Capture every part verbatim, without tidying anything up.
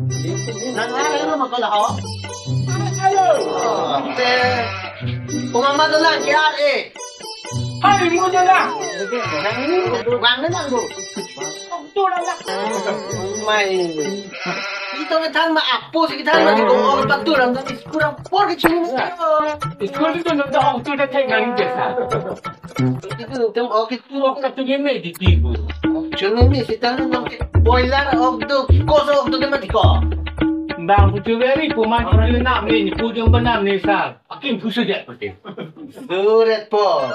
Nang nang lo ma ko la ho. Ayo. Te. Ko mama dolang ke ar e. Hai mo dolang. Nang bang nang do. Tok tu la la. Mai. Ito ke than ma apo si than ma di ko ong patu ram ta school apor ke chini. School itu nonton tok tu dah thek nang jasa. Itu nonton ok itu. Ok tu ni me di tibu. Chini ni si than nang ke boiler ok tu, kos ok tu ke mati ko. Bang tu very puma tu na me ni pujung benam ni sa. Akin pusu dia putih. Surat po.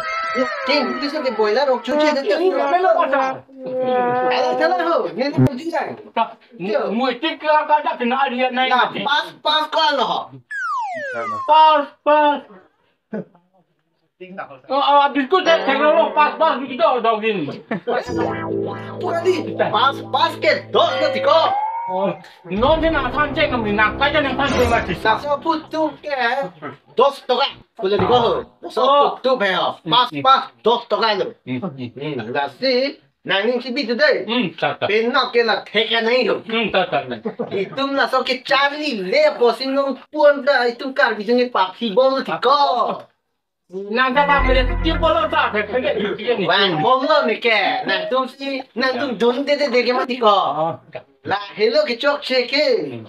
King pusu ke boiler ok chuche de. Ini melo pasal. Ayo, jalan ho. Ini mau jinjang. Mu tik ke apa dah kena dia naik. Nah, pas, pas ko lo ho. Pas, pas. Oh, oh, habis ko dah cakap lo pas, pas begitu dah gini. Pura di, pas, pas ke dos na tiko. Oh, non sih nang than cek nang nang kaja nang than cek mati. Laso putu ke dos toka. Pura di ko. Laso putu pe ho. Pas, pas dos toka lo. Hmm, lasi nangning si bitu dei. Hmm, ta, ta. Penap ke la thek nang ho. Hmm, ta, ta, ta. Itum laso ke charli le posin nong puan ta itum Karbi sing papi bol tiko. Nang ta ta mere ti polo ta, phe, phe, phe, phe, ni. Bang bol lo ni ke. Nangtum si, nangtum dun de de de ke mati ko. Oh. La helo ke chokche ke.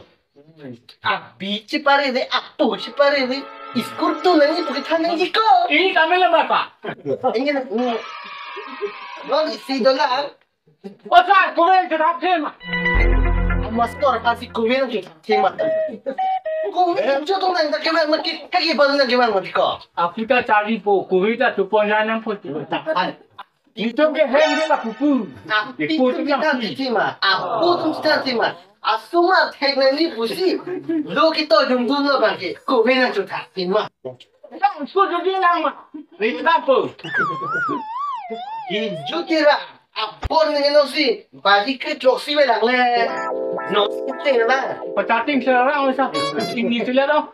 Abi chepare de, apo chepare de. School tu nangji pu ke than nangji ko. Ini kami lama, Pak. Ini na. Lo isi dolang. Osa, kuven ke thap thema. Master pasi kuven ke thap thema. Kuven cho tu nang ta ke mang mati, ke ke baru nang ke mang mati ko. Aku ta charli po, kuven ta tu pon nang po. Itu ke hem dia lah pupu. Api tum kita thema. Apo tum kita thema. Asuma thek nangji pusi. Lo kita jumdun lo bang ke. Kuven nang chu thap thema. Nang school tu dia lang ma. Ni apa? Di jutira. Apor ni no si. Bagi ke chok si belang le. No si te na. Patating serang sa. Ini sila dong.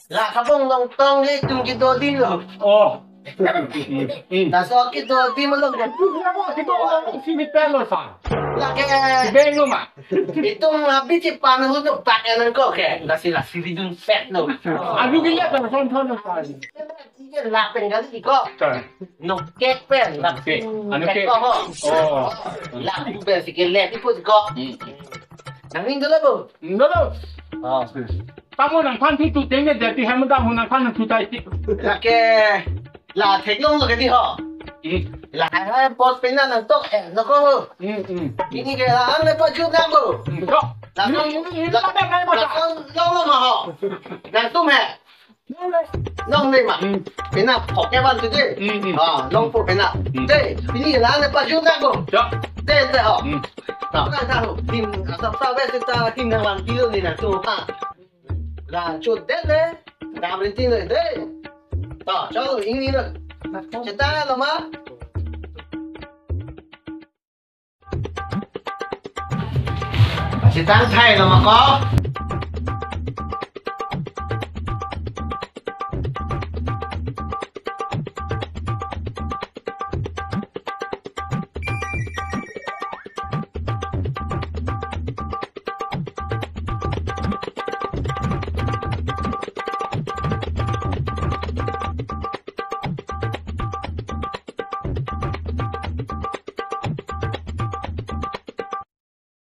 La kabong long tong le tum ke do din lo. Oh. Hmm. Laso ke do din ma lo. Kita orang sini pelo sa. La ke. Beng lo ma. Itum habis si pan lo tu pak nang ko ke. Lasi lasi di dun pet lo. Aduh gila kan son son sa. Lapeng kali iko. Nokek pen. Nokek. Anu kek. Kek ko ho. Oh. Lapu pen si ke le ipo ko. Hmm. Nangning dolo bo. Dolo. Oh. Kamu nang pan tu tu tenge jadi ham kamu nang pan tu tai ti. Lake la theklong lo ke di ho. Hmm. La hai pos pena nang tok eh lo ko ho. Hmm, hmm. Ini ke la ang le pajut nang bo. Hmm, tok. La ini, ini, ini la tak ada, tak ada. La long lo ma ho. Nangtum he. Long le ma. Hmm. Pena phok ke ban tu je. Hmm, hmm. Ah, long po pena. Hmm. Je, ini la le pajut nang bo. Ya. Je, je ho. Hmm. Ta, ta, ta ho. Tim, asap ta ve ta tim nang van kilo ni nangtum ha. La cho de le. Dam rin tin le de. Ta, cho ini le. Cheta lo ma. Chetang thai lo ma ko.